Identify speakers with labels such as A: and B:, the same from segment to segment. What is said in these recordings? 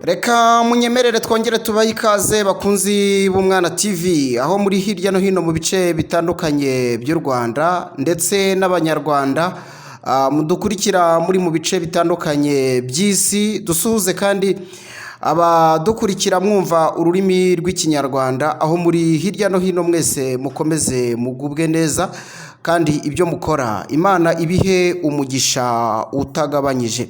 A: Reka munyemerere twongere tubahe ikaze, bakunzi b'Umwana TV, aho muri hirya no hino mu bice bitandukanye by'u Rwanda, ndetse n'Abanyarwanda mudukurikira muri mu bice bitandukanye by'isi. Dusuhuze kandi abadukurikira mwumva ururimi rw'Ikinyarwanda aho muri hirya no hino. Mwese mukomeze mugubwe neza, kandi ibyo mukora Imana ibihe umugisha utagabanyije.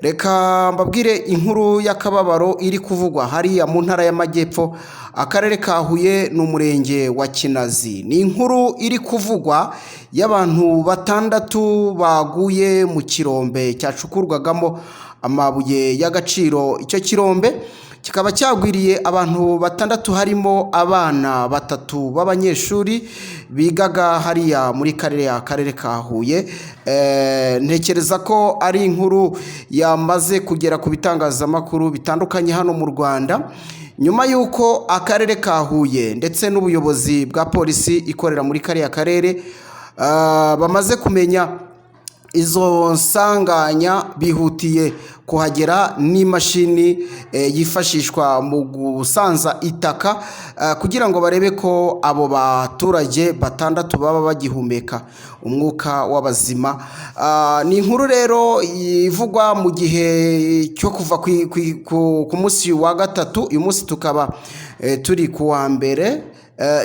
A: Reka mbabwire inkuru y'akababaro iri kuvugwa hariya mu Ntara y'Amajyepfo, Akarere ka Huye, ni Umurenge wa Kinazi. Ni inkuru iri kuvugwa y'abantu batandatu baguye mu kirombe cyacukurwagamo amabuye y'agaciro. Icyo kirombe kikaba cyagwiriye abantu batandatu, harimo abana batatu b'abanyeshuri bigaga hariya muri karere ka Huye. Ntekereza ko ari inkuru yamaze kugera ku bitangazamakuru bitandukanye hano mu Rwanda, nyuma y'uko Akarere ka Huye ndetse n'ubuyobozi bwa polisi ikorera muri kariya karere bamaze kumenya izo nsanganya, bihutiye kuhagera n'imashini yifashishwa mu gusanza itaka kugira ngo barebe ko abo baturage batandatu baba bagihumeka umwuka w'abazima. Ni inkuru rero ivugwa mu gihe cyo kuva ku munsi wa gatatu, uyu munsi tukaba turi ku wa mbere.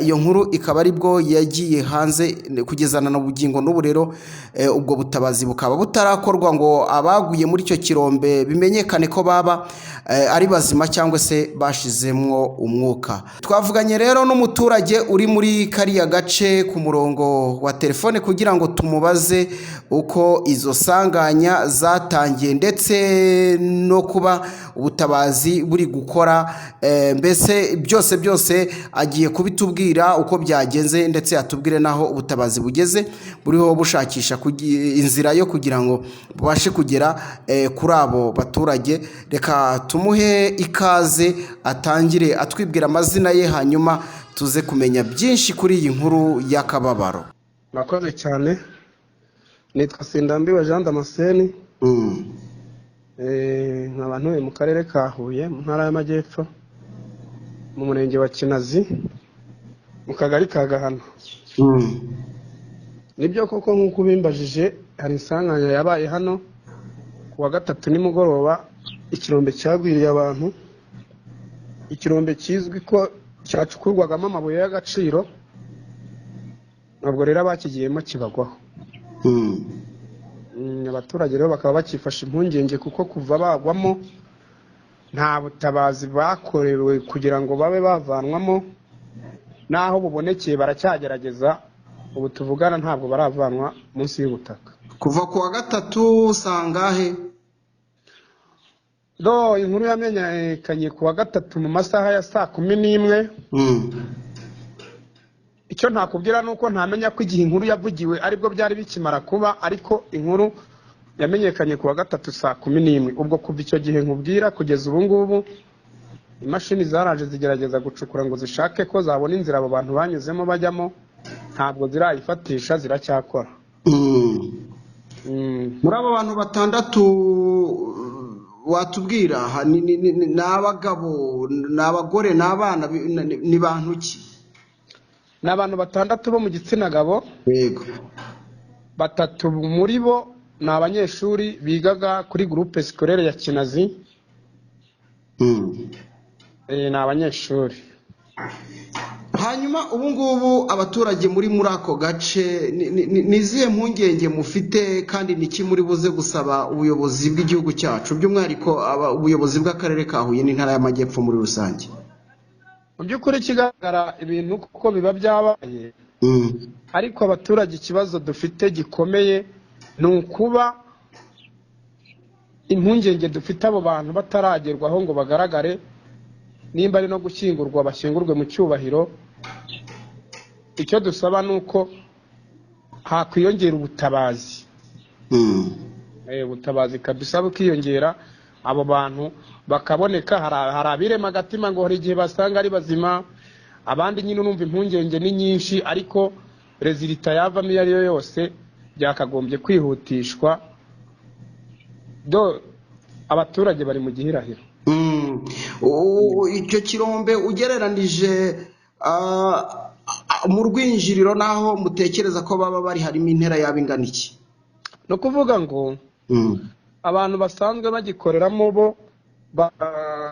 A: Iyo nkuru ikaba aribwo yagiye hanze kugezana na bugingo n'ubu. Rero ubwo butabazi bukaba butarakorwa ngo abaguye muri icyo kirombe bimenyekane ko baba ari bazima cyangwa se bashizemwo umwuka. Twavuganye rero n'umuturage uri muri kariya gace ku murongo wa telefone kugira ngo tumubaze uko izo sanganya zatangiye, ndetse no kuba ubutabazi buri gukora. Mbese byose byose agiye kubitubwira uko byagenze, ndetse atubwire n'aho ubutabazi bugeze buriho bushakisha inzira yo kugira ngo bubashe kugera kuri abo baturage. Reka tumuhe ikaze, atangire atwibwira amazina ye, hanyuma tuze kumenya byinshi kuri iyi nkuru y'akababaro.
B: Murakoze cyane. Nitwa Sindambiwe Jean Damascene, nkaba ntuye mu Karere ka Huye, mu Ntara y'Amajyepfo, mu Murenge wa Kinazi, mu Kagari ka Gahano. Nibyo koko, nk'uko ubimbajije, hari insanganya yabaye hano ku wa gatatu nimugoroba. Ikirombe cyagwiriye abantu, ikirombe kizwi ko cyacukurwagamo amabuye y'agaciro. Ntabwo rero abakigiyemo kibagwaho. Abaturage rero bakaba bakifashe impungenge, kuko kuva bagwamo nta butabazi bakorewe kugira ngo babe bavanwamo. N'aho bubonekeye baracyagerageza. Ubu tuvugana ntabwo baravanwa munsi y'ubutaka.
A: Kuva ku wa gatatu sangahe?
B: Do inkuru yamenyekanye ku wa gatatu mu masaha ya saa 11. Icyo ntakubwira ni uko ntamenya ko igihe inkuru yavugiwe aribwo byari bikimara kuba, ariko inkuru yamenyekanye ku wa gatatu saa 11. Ubwo kuva icyo gihe nkubwira kugeza ubu ngubu, imashini zaraje zigerageza gucukura ngo zishake ko zabona inzira abo bantu banyuzemo bajyamo, ntabwo zirayifatisha, ziracyakora.
A: Muri abo bantu batandatu watubwira ni abagabo, ni abagore, ni abana, ni bantu ki?
B: Ni abantu batandatu bo mu gitsina gabo. Batatu muri bo ni abanyeshuri bigaga kuri Groupe Scolaire ya Kinazi. Ni abanyeshuri.
A: Hanyuma ubu ngubu abaturage muri ako gace ni izihe mpungenge mufite, kandi ni iki muri buze gusaba ubuyobozi bw'igihugu cyacu, by'umwihariko ubuyobozi bw'Akarere ka Huye n'Intara y'Amajyepfo muri rusange?
B: Mu by'ukuri, ikigaragara, ibintu kuko biba byabaye, ariko abaturage ikibazo dufite gikomeye ni ukuba impungenge dufite abo bantu bataragerwaho ngo bagaragare, nimba ari no gushyingurwa bashyingurwe mu cyubahiro. Icyo dusaba ni uko hakwiyongera ubutabazi. Ubutabazi kabisa bukiyongera, abo bantu bakaboneka. Hari abirema agatima ngo hari igihe basanga ari bazima, abandi nyine urumva impungenge ni nyinshi, ariko résultat yavamo iyo ari yo yose byakagombye kwihutishwa. Do abaturage bari mu gihirahiro.
A: Icyo kirombe ugereranije mu rwinjiriro n'aho mutekereza ko baba bari, harimo intera yaba ingana iki?
B: Ni ukuvuga ngo abantu basanzwe bagikoreramo bo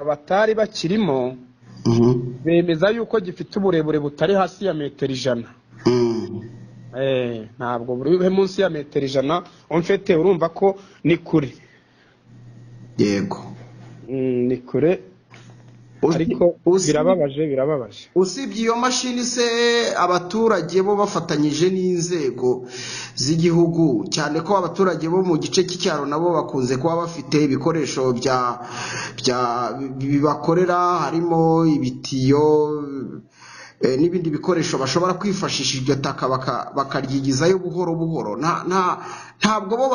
B: batari bakirimo bemeza yuko gifite uburebure butari hasi ya metero 100. Ntabwo buri munsi ya metero 100 umfite, urumva ko ni kure.
A: Yego.
B: Ni kure, ariko birababaje.
A: Usibye iyo mashini se, abaturage bo bafatanyije n'inzego z'igihugu, cyane ko abaturage bo mu gice cy'icyaro nabo bakunze kuba bafite ibikoresho bya bibakorera, harimo ibitiyo n'ibindi bikoresho bashobora kwifashisha iryo taka bakaryigizayo buhoro buhoro, ntabwo bo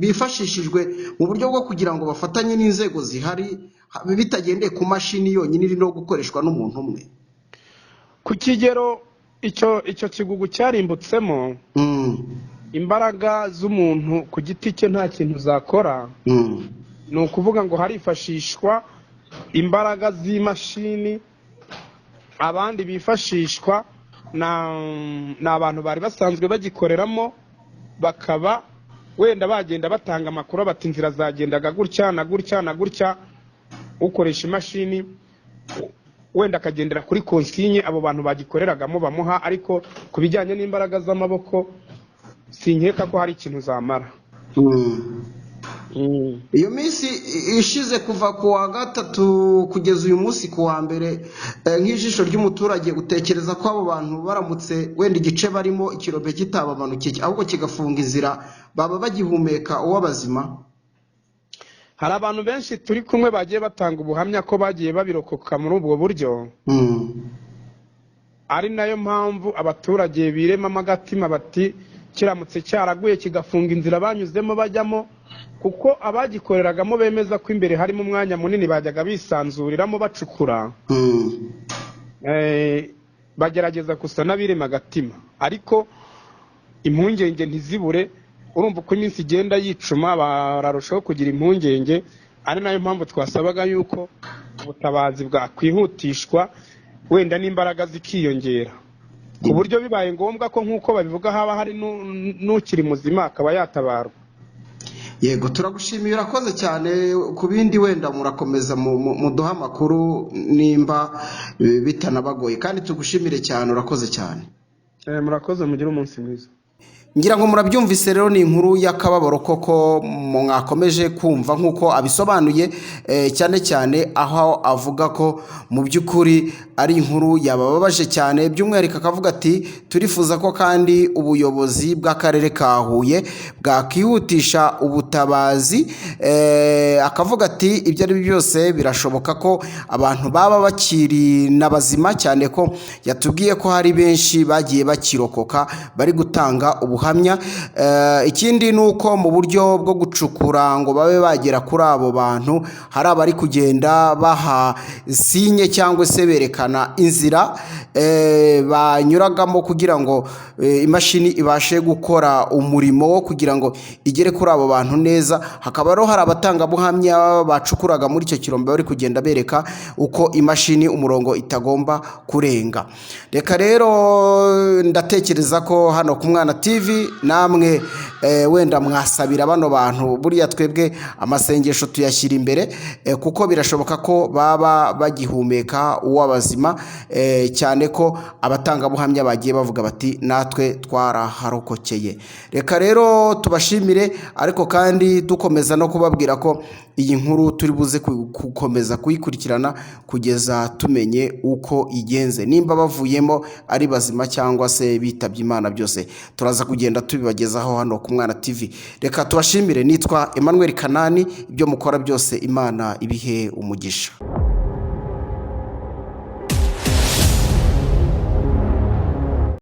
A: bifashishijwe mu buryo bwo kugira ngo bafatanye n'inzego zihari, bitagendeye ku mashini yonyine iri no gukoreshwa n'umuntu umwe?
B: Ku kigero icyo kigugu cyarimbutsemo, imbaraga z'umuntu ku giti cye nta kintu zakora. Ni ukuvuga ngo harifashishwa imbaraga z'imashini, abandi bifashishwa ni abantu bari basanzwe bagikoreramo, bakaba wenda bagenda batanga amakuru bati inzira zagendaga gutya na gutya na gutya. Ukoresha imashini wenda akagendera kuri konsinye abo bantu bagikoreragamo bamuha, ariko ku bijyanye n'imbaraga z'amaboko sinkeka ko hari ikintu zamara.
A: Iyo minsi ishize kuva ku wa gatatu kugeza uyu munsi ku wa mbere, nk'ijisho ry'umuturage utekereza ko abo bantu baramutse wenda igice barimo ikirombe kitabamanukiye ahubwo kigafunga inzira, baba bagihumeka uw'abazima?
B: Hari abantu benshi turi kumwe bagiye batanga ubuhamya ko bagiye babirokoka muri ubwo buryo, ari nayo mpamvu abaturage biremamo agatima bati kiramutse cyaraguye kigafunga inzira banyuzemo bajyamo, kuko abagikoreragamo bemeza ko imbere harimo umwanya munini bajyaga bisanzuriramo bacukura, bagerageza gusa n'abirema agatima, ariko impungenge ntizibure. Urumva uko iminsi igenda yicuma bararushaho kugira impungenge, ari nayo mpamvu twasabaga yuko ubutabazi bwakwihutishwa wenda n'imbaraga zikiyongera, ku buryo bibaye ngombwa ko nk'uko babivuga haba hari n'ukiri muzima akaba yatabarwa.
A: Yego, turagushimiye, urakoze cyane. Ku bindi wenda murakomeza muduha amakuru nimba bitanabagoye, kandi tugushimire cyane, urakoze cyane.
B: Murakoze, mugire umunsi mwiza.
A: Ngira ngo murabyumvise rero, ni inkuru y'akababaro koko mwakomeje kumva nk'uko abisobanuye, cyane cyane aho avuga ko mu by'ukuri ari inkuru yabababaje cyane, by'umwihariko akavuga ati turifuza ko kandi ubuyobozi bw'akarere ka Huye bwakihutisha ubutabazi. Akavuga ati ibyo ari byo byose birashoboka ko abantu baba bakiri na bazima, cyane ko yatubwiye ko hari benshi bagiye bakirokoka bari gutanga ubuhamya. Ikindi ni uko mu buryo bwo gucukura ngo babe bagera kuri abo bantu, hari abari kugenda baha sinye cyangwa se berekana inzira banyuragamo kugira ngo imashini ibashe gukora umurimo wo kugira ngo igere kuri abo bantu neza. Hakaba rero hari abatangabuhamya bacukuraga muri icyo kirombe bari kugenda bereka uko imashini umurongo itagomba kurenga. Reka rero ndatekereza ko hano ku Mwana TV namwe wenda mwasabira bano bantu, buriya twebwe amasengesho tuyashyira imbere, kuko birashoboka ko baba bagihumeka uw'abazima, cyane ko abatangabuhamya bagiye bavuga bati natwe twaraharokokeye. Reka rero tubashimire, ariko kandi dukomeza no kubabwira ko iyi nkuru turi buze gukomeza kuyikurikirana kugeza tumenye uko igenze, nimba bavuyemo ari bazima cyangwa se bitabye Imana, byose turaza kugenda tubibagezaho hano ku Mwana TV. Reka tubashimire, nitwa Emmanuel Kanani, ibyo mukora byose Imana ibihe umugisha.